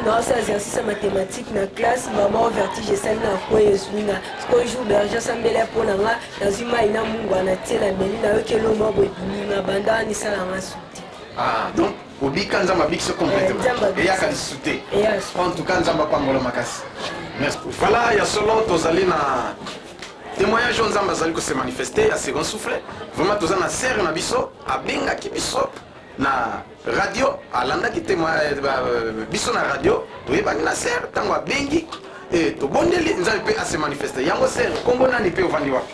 Naosala exercice ya mathématique na classe, mama o vertige esali na kwe ezwi nga. Sikoyo jour berger asambela mpo na nga, nazwi mai na mungwa na tie na meli, nayoki eloko moko boye ebimi nga, banda wana esala nga su te. Ah, donc obika, Nzambe abikisi complètement, eyaka lisusu te. En tout cas, Nzambe apambola makasi. Merci. Voilà, ya solo tozali na témoignage oyo Nzambe azali kose manifester ya second souffle. Vraiment toza na sere na biso, abengaki biso na radio, alandaki témoin biso na radio, toyebani na sere. Ntango abengi e tobondeli, Nzambe mpe ase manifeste. Yango sere, nkombo nani mpe ovandi wapi?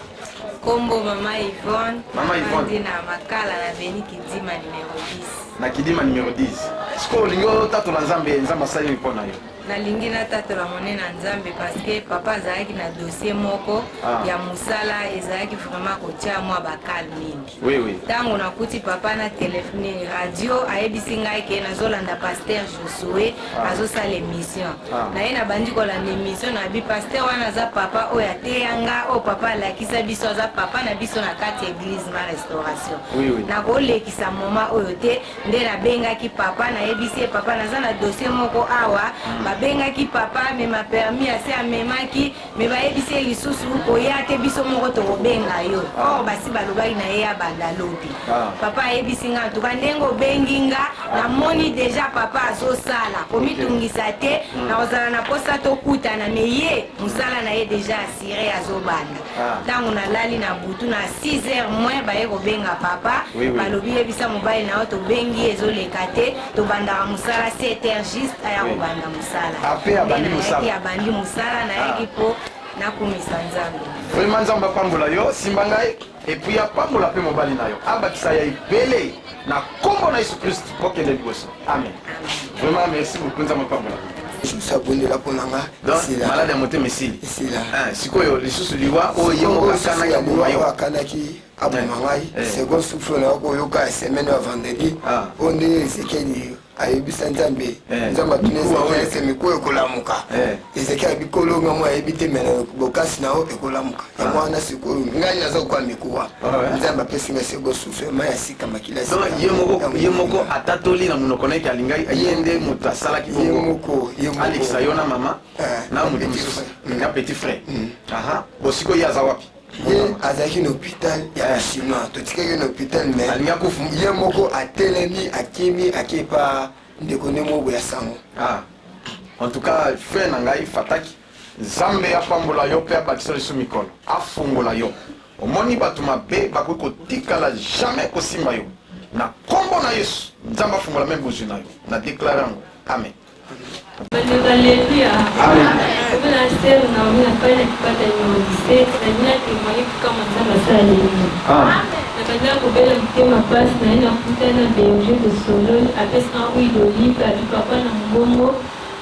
Kombo Mama Yvonne. Mama Yvonne. Navandi na Makala, na avenue Kidima numéro 10. Na Kidima numéro 10. Sikoyo olingi otatola Nzambe, Nzambe asali mpo na yo? Nalingi natatola monene na Nzambe parce que papa azalaki na dossier moko ya mosala, ezalaki vraiment kotia mwa bakale mingi. Oui. Ntango nakuti papa na telefone radio, ayebisi ngai ke nazolanda pasteur Josue azosala émission. Na ye nabandi kolanda émission na bi pasteur wana, aza papa oyo ateya nga, oyo papa alakisa biso, aza papa na biso na kati ya église ma Restauration. Nakolekisa moma oyo te. Nde nabengaki papa, nayebisi ye: "Papa, naza na dossier moko awa." Babengaki papa, amema permis, ase amemaki, me bayebisi ye lisusu koya te, biso moko tokobenga yo. Or basi balobaki na ye abanda lobi. Papa ayebisi nga: "Antuka ndenge obengi nga, namoni déjà papa azosala, komitungisa te, nakozala na posa tokutana." Me ye mosala na ye déjà assuré, azobanda. Ntango nalali na butu, na 6 heures moins, baye kobenga papa. Balobi: "Yebisa mobali na yo, tobengi ye, ezoleka te, tobandaka mosala 7 heures juste, aya kobanda mosala." Ah, pe abandi Nde mosala. nayaki, abandi mosala. Nayaki mpo nakumisa Nzambe. Vraiment, Nzambe apambola yo, simba ngai, et puis apambola mpe mobali na yo, abakisa ya ebele na nkombo na Yesu Kristu. Okende liboso, amen. Vraiment merci beaucoup, Nzambe apambola. Lisusu abondela mpo na nga. Donc malade ya motema esili? Esila. Ah, sikoyo lisusu liwa oyo ye moko akanaki aboma oyo yo? Akanaki aboma ngai. Second souffle na koyoka ya semaine ya vendredi oyo, nde Ezekiel ayebisa Nzambe. Nzambe atuni Mikuwa oyo. Ezekiel ese mikuwa ekolamuka. Ezekiel ayebi kolonga mo ayebi te, me na bokasi na yo ekolamuka. Yango wana sikoyo ngai naza kokoya mikuwa. Nzambe apesi ngai second souffle, mai ya sika, makila ya Donc sika. ye moko atatoli na monoko na ye ke alingai ye nde moto asalaki Ye bongo. moko, ye moko. Alekisa yo na mama na moto petit mosusu frère. Na petit frère. Aha, bo sikoyo ye aza wapi? Ye azalaki na hôpital ya bachinois, totikaki na hôpital, mais Alingi akufa. Ye moko atelemi, akimi, akepa ndeko nde moko boya sango. Ah. En tout cas, frère na ngai Fataki, Nzambe apambola yo mpe abakisa lisusu mikolo, afungola yo. Omoni, bato mabe bakoki kotikala jamais kosimba yo na nkombo na Yesu. Nzambe afungola me bozwi na yo, na déclare yango, amen. Bandeko, aleluya! Obe na sere Naomi, nafai na Kipata numéro 17. Nalingi na témoigne kama Nzambe asala lelo. Nabandaki kobela motema mpasi na ye, nakutani na berger, tosololi, apesanga huile d'olive, abi papa na mongongo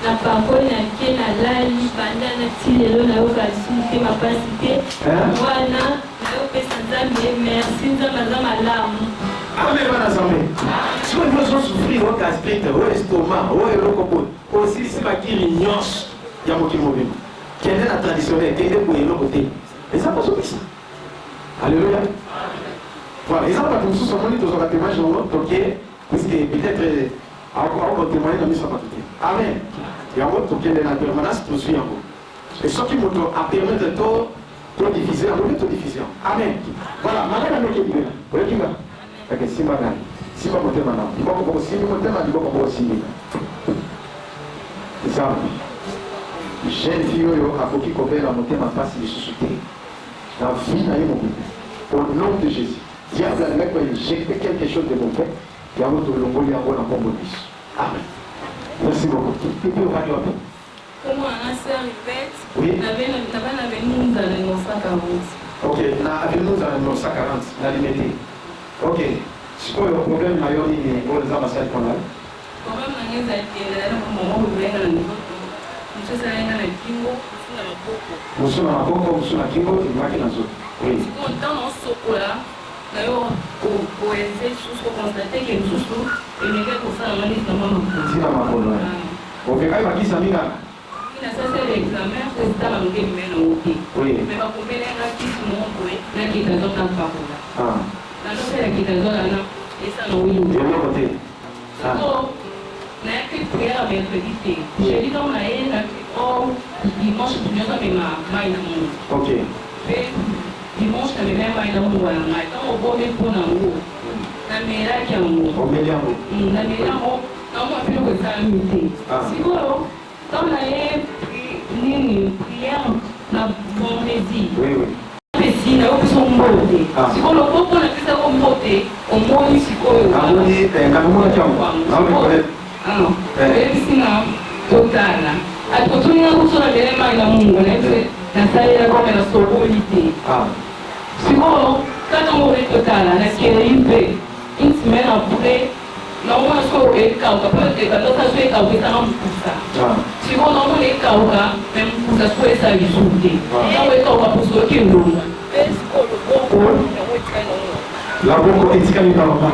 na pakoli na ke nalali, banda na ti lelo nayoka lisusu motema mpasi te. Wana nayopesa Nzambe merci, Nzambe aza malamu. Amen, bana Nzambe. Sikoyo nyonso osouffrir, o gastrite, o estomac, o eloko boye, osilisi bakiri nyonso ya mokili mobimba, kende na traditionnel, kende boye, eloko te, eza kozongisa. Alleluya. Voilà, eza bato mosusu omoni tozwaka témoignage yango, toke, puisque peut-être akotémoigne na miso ya bato te. Amen. Yango tokende na permanence, tozwi yango, et soki moto apermettre to todiffuse yango nde todiffuse yango. Amen. Voilà, malade ameki libela, oyoki nga? Ok, simba ngai, simba motema na liboko moko, simbi motema, liboko moko simbi Nzambe. Jeune fille oyo akoki kobela motema mpasi lisusu te na vie na ye mobimba, au nom de Jésus. Diable alingaki koinjecte quelque chose de mauvais, yango tolongoli yango na nkombo na Yesu, amen. Merci beaucoup. Et puis ovandi wapi? Kombo na sœur Yvette. Oui. Nava na avenue Nzala numéro 140. Ok, na avenue Nzala numéro 140 na Limete. Ok, sikoyo problème na yo nini oyo Nzambe asali mpona yo? Problème na ngai ezali ke ezali na mama oyo na nzoto, mosusu esalaki nga na kingo, mosusu na maboko. Mosusu na maboko, mosusu na kingo, ebimaki na nzoto, oui. Sikoyo ntango naosokola, nayo koeze lisusu, koconstate ke lisusu emeki kosala nga neti na mwa makolo. Ntina makolo okekaki bakisa minganga? Nasasala examen, résultat balobi ebima nango te. Mais bakomelanga kisi moko boye na ketazole na pakola. Nazosala ketazole wana, esala oyo. Eloko te. Sikoyo. Nayaki prière ya mercredi te. Jeudi tango naye na oh dimanche mutu nionso amema mayi na mungwa. Ok. Pe dimanche na memaki mayi na mungwa na ngai. Tango obomi po na ngo na melaki yango. Omeli yango? Hum na meli yango na mona pe eloko esalami te. Ah. Sikoyo tango naye nini prière na vendredi. Oui oui. Napesi nayo biso mbote. Ah. Sikoyo loboko napesako mbote omoni sikoyo. Namoni eh, nga namonaki yango. Na reconnaître. Ah. Oyebisi nga totala. Otuni nga kutu na mele mai na mungu nayebisi nasalelaka me nasoboli te. Ah. Sikoyo kaka ngo oye totala nakei mpe une semaine après naomona sikoyo ekauka mpo ebanda so ekauka esanga mokusa. Ah. Sikoyo naomona ekauka me mokusa sikoyo esala lisusu te. Ntango ekauka poso oyoki elonga. Mpe sikoyo loboko yango etikali nango. Loboko etikali normal.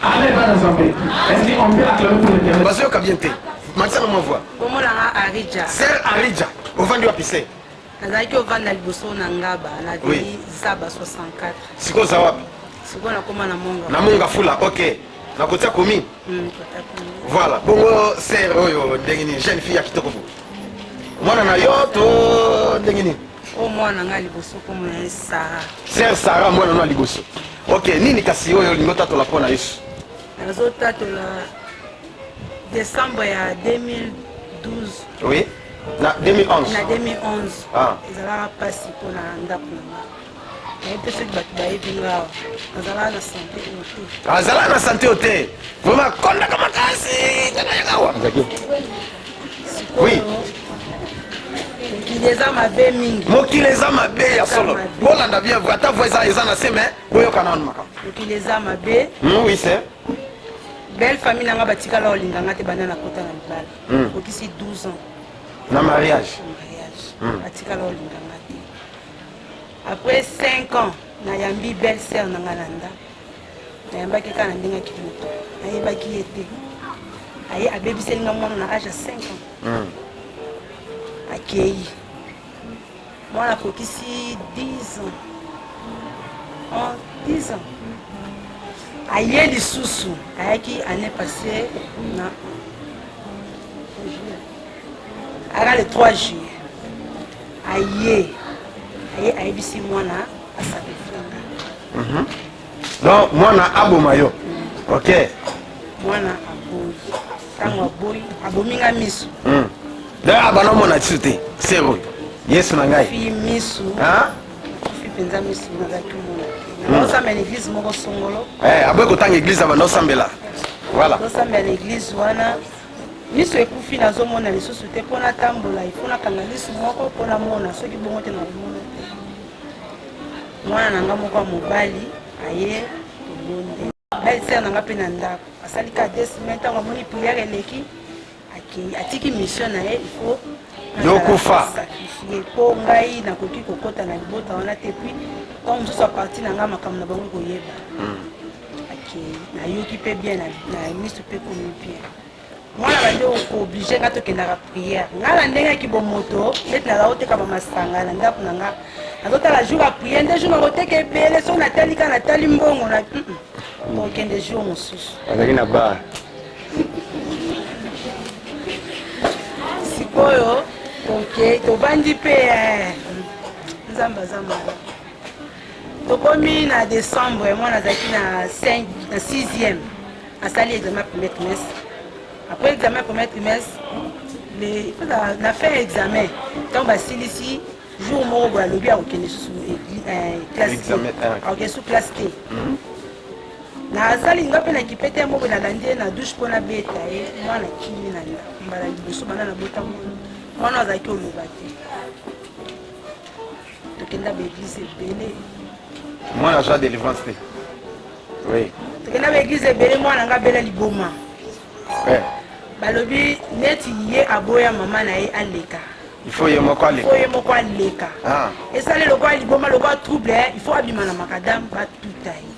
Amen bana Nzambe. Est-ce qu'on peut acclamer pour l'Éternel? Bazoyoka bien te. Matisa na mwa voix. Kombo na nga Arija. Sœur Arija, ovandi wapi sœur? Nazalaki ovanda liboso na Ngaba na avenue Zaba 64. Sikoyo oza wapi? Sikoyo nakoma na Monga. Na Monga Fula, ok. Na kotia commune? Kota commune. Voilà. Bongo sœur oyo ndenge nini? Jeune fille ya kitoko boye. Mwana na yo to ndenge nini? Oyo mwana na ngai liboso kombo na ye Sarah. Sœur Sarah mwana no ya liboso. Ok, nini kasi oyo olingi otatola mpo na Yesu? Nazotatola décembre ya 2012. Oui. Na 2011. Na 2011. Ah. Ezalaka mpasi mpo na ndako na nga. Nayebi te soki bato bayebi nga awa. Nazalaka na sante oyo te. Azalaka na sante oyo te. Vraiment akondaka makasi. Awa. Oui. Mokili eza mabe mingi. Mokili eza mabe ya solo. Bolanda bien, ata voix eza eza na se mais boyoka nanu makambo. Mokili eza mabe. Oui, c'est. Belle famille nanga batikala olinga nga te banda nakota na libala. Okisi 12 ans. Na mariage. Na mariage. Batikala olinga nga te. Après 5 ans, nayambi belle sœur nanga na ndako. Nayambaki kaka na ndenge ya kimoto. Nayebaki ye te. Aye abebiseli nga mwana na age ya 5 ans. Akei. Mwana akokisi 10 ans. En 10 ans. Aye lisusu, ayaki année passée na juillet. Ayaka le 3 juillet. Aye. Aye ayebisi mwana asacrifie nga. Donc mwana aboma yo. Ok. Mwana aboyi. Tango aboyi, abomi nga misu. Donc abana omona lisusu te. Sero. Yesu na ngai. Fi misu. Hein? Fi mpenza misu nazalaki omona te. Naosambela na église moko songolo. Eh, aboyi kotanga église abanda osambela. Voilà. Nazosambela na église wana. Miso ekufi nazomona lisusu te mpo natambola ifo nakanga lisu moko mpo namona soki bongo te nakomona te. Mwana na nga moko ya mobali aye tobonde. Belle sœur na nga mpe na ndako asali ka deux semaines ntango amoni prière eleki akei atiki mission na ye il faut Yokufa. sacrifier mpo ngai nakoki kokota na libota wana te puis ntango mosusu aparti na ngai makambo na bango ekoyeba. Akei nayoki mpe bien na miso mpe komi bien. Mwana bande okooblige nga tokendaka prière nga na ndenge ya kibomoto neti naza koteka bamasanga na ndako na nga nazotala jour ya prière nde jour nakoteka ebele soki natali kaka natali mbongo na tokende jour mosusu. Azalaki na bar. Sikoyo toke tovandi mpe Nzambe aza malamu. Tokomi na décembre mwana azalaki na 5 na 6e asali examen premier trimestre. Après examen premier trimestre, le na fin examen ntango basilisi jour moko boye alobi akokende susu classe te. Akokende susu classe te. Nasali nga mpe na kipe te moko nalandi ye na douche mpo nabeta ye mwana kimi na mbala liboso banda nabota mwana mwana azalaki oloba te. Tokenda ba église ebele. Mwana azwa délivrance te. Oui. Tokenda ba église ebele mwana nga abela liboma. Balobi neti ye aboya mama na ye aleka. Il faut ye moko aleka. Il faut ye moko aleka. Ah. Esali lokola liboma lokola trouble, il faut abima na makadam batuta ye.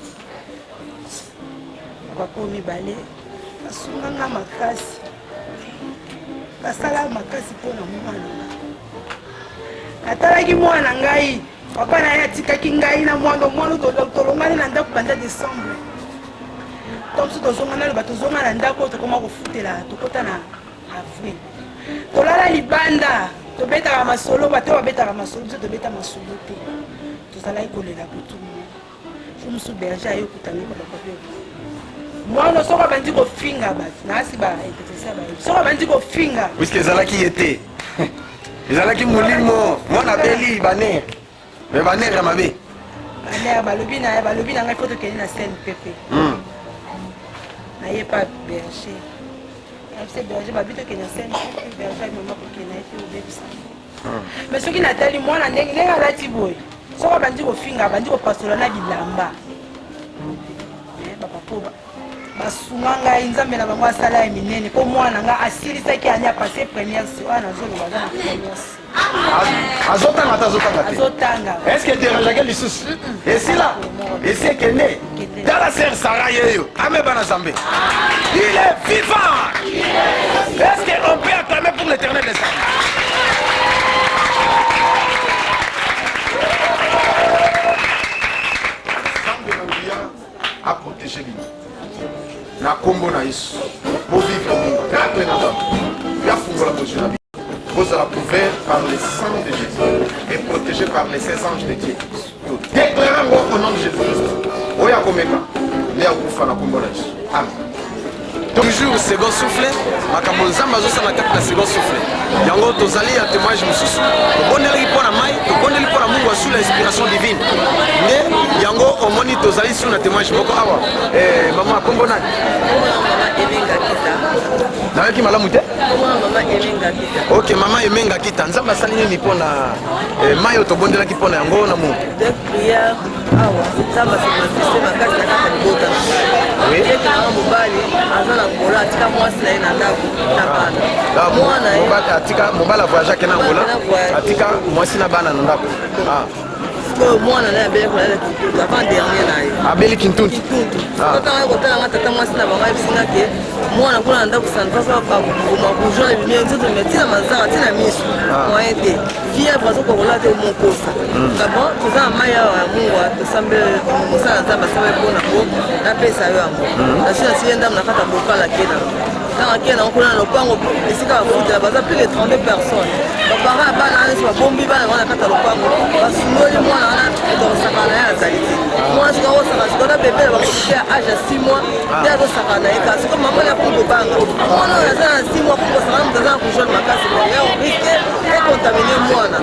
Bako mibale basunga nga makasi. Basala makasi mpo na mwana nga. Natalaki mwana ngai, papa na ye atikaki ngai na mwana mwana tolongani na ndako banda décembre. Ntango mosusu tozonga, naloba tozonga na ndako oyo tokoma kofutela, tokota na avril. Tolala libanda, tobetaka masolo, bato oyo babetaka masolo, biso tobeta masolo te. Tozalaki kolela butu moi. Jour mosusu berger aye okutana ye bapapi mwana soki abandi kofinga bato naasi ba intercesseur bayebi soki abandi kofinga puiske ezalaki ye te ezalaki molimo mwana abeli baner me baner ya mabe baner balobi na balobi na ngai fo tokende na cnpp hmm. naye pa berger nayebise berger babi tokende na cnpp berger mama kokende ye te obebisa Mais soki natali mwana ndenge ndenge alati boye, soki abandi kofinga abandi kopasola na bilamba. Eh, bapapo basunga ngai nzambe na bango asala ya minene mpo mwana ngai asilisaki ani apasse première si oyo nazoloba aza na première si azotanga ata azotanga te azotanga est ce que derangeake lisusu esila esi ekende tala ser sara yeyo ameba na nzambe il est vivant est ce que on peut acclamer pour l'éternel des armées nzambe na nguya aprotege bino na nkombo na yesu bovivre mingi miracle na nzambe yafungola bozwi na bino bozala couvert par le sang de Jésus et protégé par les 16 anges de Dieu. Déclare yango au nom de Jésus-Christ. Oyo akomeka nde akufa na kombo na Yesu. Amen. Toujours second souffle, makambo Nzambe azosala kati na second souffle. Yango tozali ya témoignage mosusu. Tobondelaki mpo na mai, tobondeli mpo na Mungu asula inspiration divine. Nde yango omoni tozali su na témoignage moko awa. Eh, mama kombo nani? Nayoki malamu te? Ok mama Emenga Kita, Nzambe asali nini mpo na eh, mai oyo tobondelaki mpo na yango na mo prière awa Nzambe asemanifeste makasi na kati ya libota na ngai. Leki na nga mobali aza na Angola, atika mwasi na ye na ndako na bana. Ah, Mwana ye atika mobali avoyage ake na Angola, atika mwasi na bana na ndako. Ah. Sikoyo mwana na ye abeli kolala kintuntu avant dernier na ye. Abeli kintuntu. Kintuntu. Ah. Tata ngai kotala nga tata mwasi na bango ayebisi nga ke mwana kuna na ndako santrasa baboma bourgeois ebimi nzoto me ntina manzaka ntina miso ah. moyen te fièvre azokokola te mokosa hmm. d'abord toza na mai awa ya mungwa tosambeli mosala nzambe asambeli mpo na ngo napesa yo yango hmm. nasi nasili ndambo na kati ya bokala ke na ntango akei nango kuna na lopango esika bafutela baza plus de 32 personnes baparent ya bana wana nyonso babombi bana bango na kati ya lopango basundoli mwana wana moto akosakana na ye azali te mwana soki akosaka sikoyo na bebe na bango te ya age ya 6 mois nde azosakana na ye kaka sikoyo mama na akomi kobanga mwana oyo aza na 6 mois akomi kosakana moto aza na kojone makasi ya riske econtamine mwana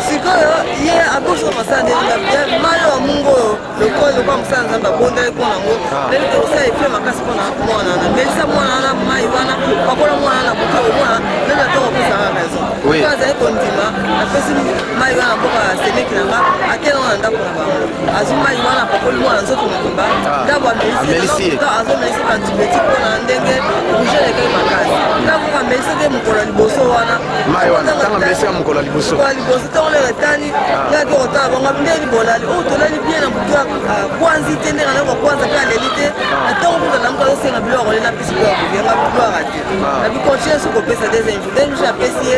sikoyo ye akosoka masala ndenge mayo ya mungu oyo Lokola lokola mosala Nzambe abondaki mpo na yango, ah. nayebi te kosala efle makasi mpo na mwana wana. Melisa mwana wana mai wana, pakola mwana wana butu omona meme ata kopesaka raison. Mpo azali kondima, apesi mai wana mboka ya semeki na nga, akei na ndako na bango, azwi mai wana apakoli mwana nzoto mobimba, ah. ndako amelisi azomelisi baantibiotique mpo na ndenge rougeur ekei makasi. Ndako amelisi te mokolo ya liboso wana mai wana ntango amelisi ya mokolo ya liboso liboso ntango lelo etani ah. ngaki kotala bango ndeni bolali oyo oh, tolali bien na butu akwanzi te ndenge alaki kokwanza mpe aleli te na ntongo kuta lamuka azosenga biloko akolia napesi biloko akolia nga gloire a Dieu ah. nabi continue soki kopesa deuxième jour deuxième jour apesi ye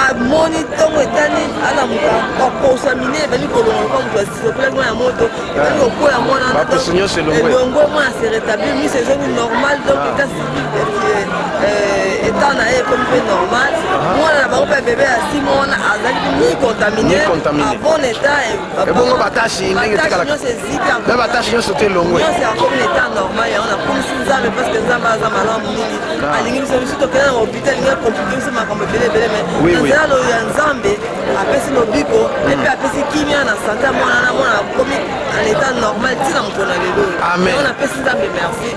amoni ntongo etani alamuka baposa minene ebandi kolonga lokola moto asopelaki mwana ya moto ebandi kokwea mwana elongwe mwana se rétablir miso ezongi normal donc ah. état civil euh, état na ye ekomi mpe normal mwana na bango mpe bebe ya six mois wana azalaki mi contaminé en bon état ebongo batashi ndenge etikalaka na batashi nyonso te elongwe nyonso akomi na etat normal yango nakomisi nzambe parce que nzambe aza malamu mingi ah. alingi biso biso tokenda na hôpital alingi akomplike biso makambo ebele ebele mais na nzela ya nzambe apesi lobiko mm. epe apesi kimia na sante ya mwana na mwana akomi en état normal ntina mokolo na lelo oyo napesi nzambe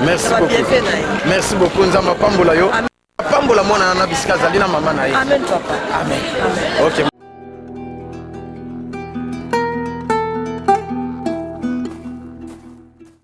merci na babienfait na ye merci beaucoup nzambe apambola yo apambola mwana na bisika azali na mama na ye amen papa amen, amen. Okay.